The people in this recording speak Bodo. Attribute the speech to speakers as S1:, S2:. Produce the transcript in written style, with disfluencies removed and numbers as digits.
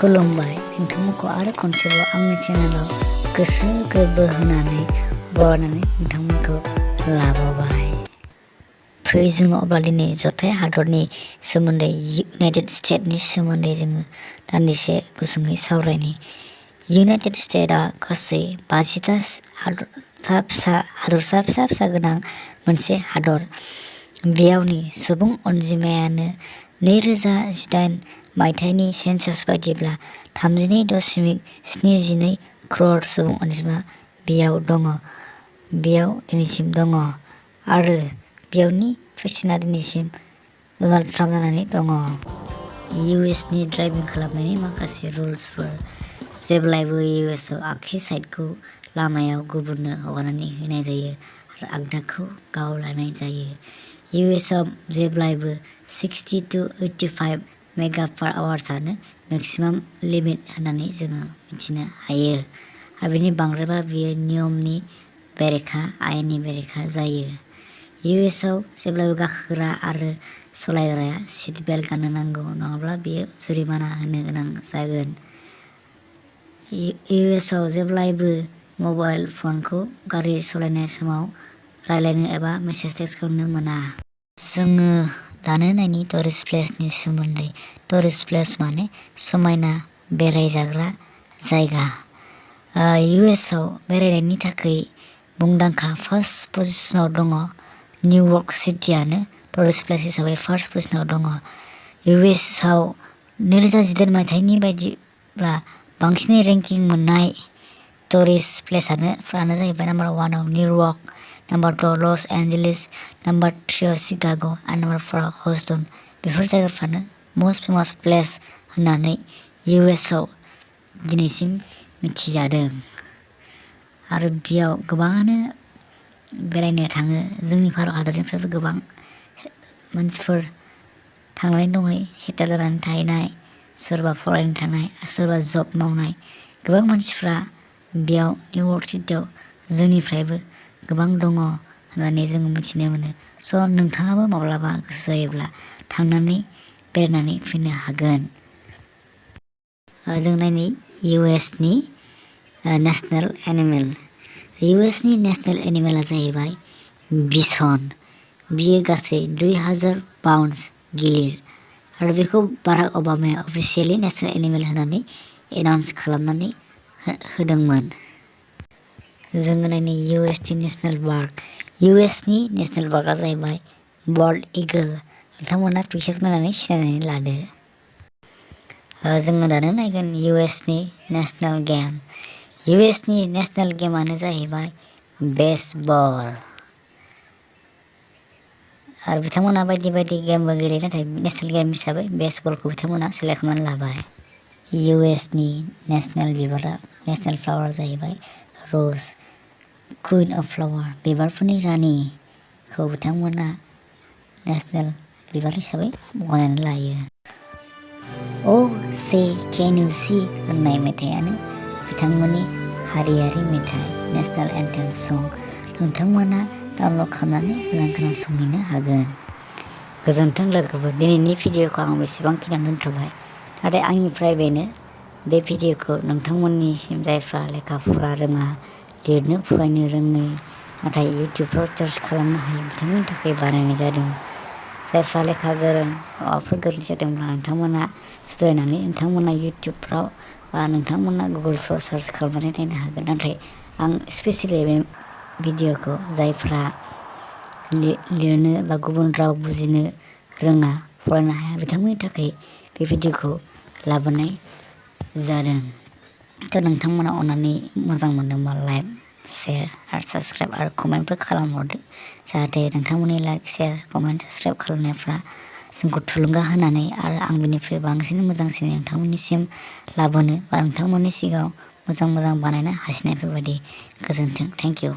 S1: खुलुमबाय नोंथांमोनखौ आरो खनसेबाव आंनि चेनेलाव गोसो गोरबो होनानै बरायनानै नोंथांमोनखौ लाबोबाय। फै जोङो अब्ला दिनै जथाय हादरनि सोमोन्दै इउनाइटेड स्टेट्सनि सोमोन्दै जोङो दान्दिसे गुसुङै सावरायनि। इउनाइटेड स्टेट्सआ गासै 50टा हादरसा फिसा गोनां मोनसे हादर। बेयावनि सुबुं अनजिमायानो 2018 मायथाइनि सेन्सास बायदिब्ला 32.72 क्र'र सुबुं अनजिमा बेयाव दिनैसिम दङ आरो बेयावनि प्रेसिडेन्टआ दिनैसिम डनाल्ड ट्राम्प जानानै दङ। इउएसनि ड्राइभिं खालामनायनि माखासे रुल्सफोर। जेब्लाबो इउएसआव आगसि साइडखौ लामायाव गुबुननो हगारनानै होनाय जायो आरो आगदाखौ गाव लानाय जायो। इउएसआव जेब्लाबो 60 to 85 माइल/आवारआनो मेक्सिमाम लिमिट होननानै जोङो मिथिनो हायो आरो बेनि बांद्रायबा बेयो नियमनि बेरेखा, आयेननि बेरेखा जायो। इउएसआव जेब्लाबो गाखोग्रा आरो सालायग्राया सीट बेल्ट गाननो नांगौ, नङाब्ला बेयो जुरिमाना होनो गोनां जागोन। इउएसआव जेब्लाबो मबाइल फनखौ गारि सालायनाय समाव रायज्लायनो एबा मेसेज टेक्सट खालामनो मोना। जोङो दानो नायनि टुरिस्ट प्लेसनि सोमोन्दै। टुरिस्ट प्लेस माने समायना बेरायजाग्रा जायगा। इउएसआव बेरायनायनि थाखाय मुंदांखा फार्स्ट पजिशनाव दङ। निउयर्क सिटीआनो टुरिस्ट प्लेस हिसाबै फार्स्ट पजिशनाव दङ। इउएसआव 2018 मायथाइनि बायदिब्ला बांसिनै रेंकिं मोननाय टुरिस्ट प्लेसआनो जाहैबाय नम्बर 1 आव निउयर्क, नम्बर 2 लस एन्जेलिस, नम्बर 3 शिकाग' आरो नम्बर 4 ह्यूस्टन। बेफोर जायगाफ्रानो मस्ट फेमास प्लेस होननानै इउएसआव दिनैसिम मिथिजादों आरो बेयाव गोबाङानो बेरायनो थाङो। जोंनि भारत हादरनिफ्रायबो गोबां मानसिफोर थांनानै दंहैयो, सेटेल जानानै थाहैनाय, सोरबा फरायनो थांनाय, सोरबा जब मावनाय। गोबां मानसिफ्रा बेयाव निउयर्क सिटीआव जोंनिफ्रायबो गोबां दङ होननानै जों मिथिनो मोनो। स' नोंथाङाबो माब्लाबा गोसो जायोब्ला थांनानै बेरायनानै फैनो हागोन। जों नायनि इउएसनि नेशनेल एनिमेल। इउएसनि नेशनेल एनिमेला जाहैबाय बिसन। बियो गासै 2000 पाउन्डस गिलिर आरो बेखौ बाराक ओबामाया अफिसियेलि नेशनेल एनिमेल होननानै एनाउन्स खालामनानै होदोंमोन। जोङो नायनि इउएसनि नेशनेल पार्क। इउएसनि नेशनेल पार्कआ जाहैबाय बल्ड ईगल। नोंथांमोना पिकचारखौ नायनानै सिनायनानै लादो। जोङो दानो नायगोन इउएसनि नेशनेल गेम। इउएसनि नेशनेल गेमानो जाहैबाय बेसबल आरो बिथांमोना बायदि बायदि गेमबो गेलेयो, नाथाय नेशनेल गेम हिसाबै बेसबलखौ बिथांमोना सेलेक्ट खालामनानै लाबाय। इउएसनि नेशनेल फ्लावारा जाहैबाय र'ज, कुइन अफ फ्लावार, बिबारफोरनि रानिखौ बिथांमोना नेशनेल बिबार हिसाबै गनायनानै लायो। अ से केन इउ सी होननाय मेथाइयानो बिथांमोननि हारियारि मेथाइ, नेशनेल एन्थेम सं। नोंथांमोना डाउनलड खालामनानै मोजां खोनासंहैनो हागोन। गोजोन्थों लोगोफोर, दिनैनि भिडिअखौ आं बेसेबांखिनियावनो दोनथ'बाय। नाथाय आंनिफ्राय बेनो, बे भिडिअखौ नोंथांमोननिसिम जायफ्रा लेखा फरा रोङा, लिरनो फरायनो रोङै, नाथाय इउटुबफ्राव सार्च खालामनो हायो, बिथांमोननि थाखाय बानायनाय जादों। जायफ्रा लेखा गोरों, माबाफोर गोरोन्थि जादोंब्ला नोंथांमोना सुद्रायनानै नोंथांमोना इउटुबफ्राव बा नोंथांमोना गुगोलफ्राव सार्च खालामनानै नायनो हागोन। नाथाय आं स्पेसियेलि बे भिडिअखौ जायफ्रा लिरनो बा गुबुन राव बुजिनो रोङा, फरायनो हाया, बिथांमोननि थाखाय बे भिडिअखौ लाबोनाय जादों। थ' नोंथांमोना अननानै मोजां मोनदोंबा लाइक, शेयार आरो साबस्क्राइब आरो कमेन्टफोर खालामहरदो, जाहाथे नोंथांमोननि लाइक, शेयार, कमेन्ट, साबस्क्राइब खालामनायफ्रा जोंखौ थुलुंगा होनानै आरो आं बेनिफ्राय बांसिन मोजांसिन नोंथांमोननिसिम लाबोनो बा नोंथांमोननि सिगाङाव मोजां बानायनो हासिनायफोरबायदि। गोजोन्थों, थेंक इउ।